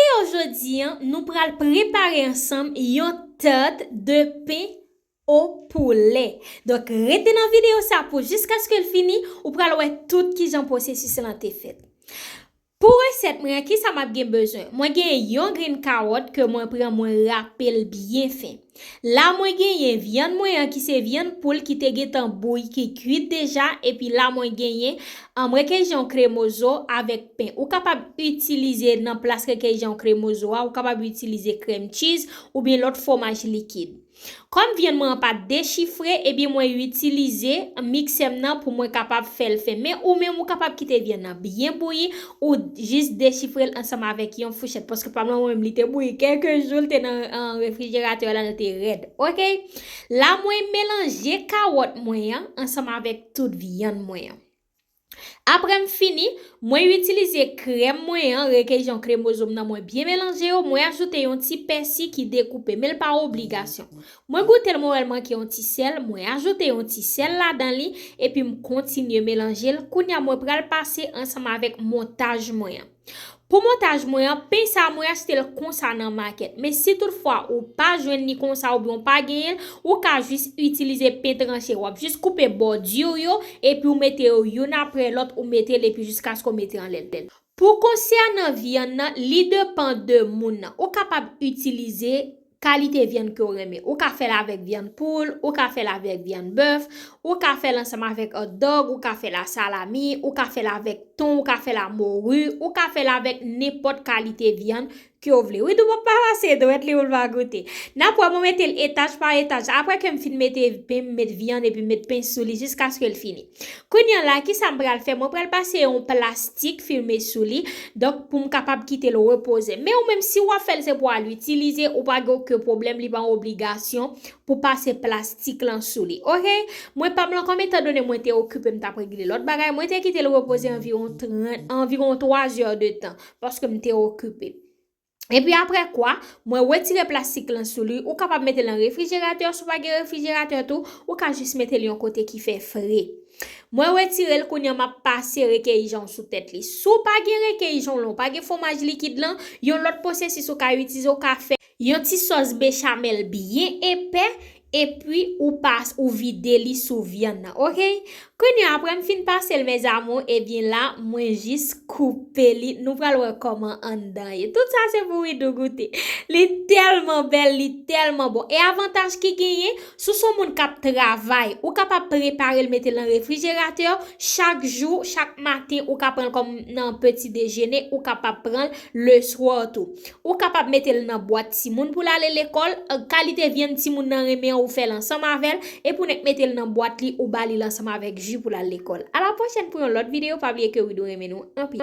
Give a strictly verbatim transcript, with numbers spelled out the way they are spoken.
Videyo jodi an, nou pral prepare ansanm yon tart de pen o poulè. Donk, rete nan videyo sa pou jiskaske l fini, ou pral wè tout kijan pwosesis lan te fèt. Pou resèt mwen an, kisa m ap gen bezwen? Mwen gen yon grenn kawòt ke mwen pran, mwen rape l byen fen. La mwen genyen vyann mwen an ki se vyann poul ki te gentan bouyi, ki kwit deja, epi la mwen genyen, um, rekejon kremozo avèk pen. Ou kapab itilize nan plas rekejon kremozo a, ou kapab itilize krèm cheese oubyen lòt fwomaj likid. Kòm vyann mwen an pa t dechifre, ebyen mwen itilize miksè m nan pou mwen kapab fè l fen. Men ou menm ou kapab kite vyann nan byen bouyi, ou jis dechifre l ansanm avèk yon fouchèt. Paske pa m lan mwen menm li te bouyi kèk jou, l te nan, nan refrijeratè la, l te rèd. Oke? La mwen melanje kawòt mwen an ansanm avèk tout vyann mwen an. Apre m fini, mwen itilize krèm mwen an, rekejon kremozo m nan, mwen byen melanje yo, mwen ajoute yon ti pèsi ki dekoupe, men l pa obligasyon. Mwen goute l, mwen wè l manke yon ti sèl, mwen ajoute yon ti sèl ladan li, epi m kontinye melanje l. Kounye a mwen pral pase ansanm avèk montaj mwen an. Pou montaj mwen an, pen sa a mwen achte l konsa nan makèt. Men si toutfwa ou pa jwenn li konsa oubyen ou pa genyen l, ou ka jis itilize pen tranche. W ap jis koupe bòdi w yo, epi ou mete yo youn apre lòt, ou mete l epi jiskaske w mete anlè l. Pou konsènan vyann nan, li depann de moun nan. Ou kapab itilize kalite vyann ke w renmen. Ou ka fè l avèk vyann poul, ou ka fè l avèk vyann bèf, ou ka fè l ansanm avèk hot dog, ou ka fè l a salami, ou ka fè l avèk ton, ou ka fè l a mori, ou ka fè l avèk nenpòt kalite vyann ke w vle. Widou p ap pa pase dwèt li pou l pa goute. N ap wè mwen mete l etaj pa etaj. Apre ke m fin mete pen, m met vyann epi m met pen sou li jiskaske l fini. Kounye a la, kisa m pral fè? Mwen pral pase yon plastik fime sou li, donk pou m kapab kite l repoze. Men ou menm, si w ap fè l se pou w al itilize, ou pa gen okenn pwoblèm, li pa yon obligasyon pou pase plastik lan sou li. Oke? Mwen pa m lan, kòm etandone mwen te okipe, m t ap regle lòt bagay, mwen te kite l repoze anviwon trant, anviwon twa zè de tan, paske m te okipe. Epi apre kwa, mwen retire plastik lan sou li. Ou kapab mete l nan refrijeratè, si w pa gen refrijeratè tou, ou ka jis mete l yon kote ki fè fre. Mwen retire l, kounye a m ap pase rekeyijon sou tèt li. Si w pa gen rekeyijon lan, ou pa gen fwomaj likid lan, yon lòt pwosesis ou ka itilize, ou ka fè yon ti sòs bechamel byen epè, epi ou pas, ou vide li sou vyann nan, oke? Kounye a, apre m fin pase l, mes amours, ebyen la, mwen jis koupe li. Nou pral wè kòman anndan ye. Tout sa se pou Widou goute. Li tèlman bèl, li tèlman bon. E avantaj ki genyen, si w se yon moun k ap travay, ou kapab prepare l, mete l nan refrijeratè, chak jou, chak maten, ou ka pran l kòm nan peti dejene, ou kapab pran l leswa tou. Ou kapab mete l nan bwat timoun pou l ale lekòl, kalite vyann timoun nan renmen an, ou fè l ansanm avè l, epi w nèk mete l nan bwat li, ou ba li l ansanm avèk ji pou l al lekòl. A la pwochèn pou yon lòt videyo, pa bliye ke Widou renmen nou anpil.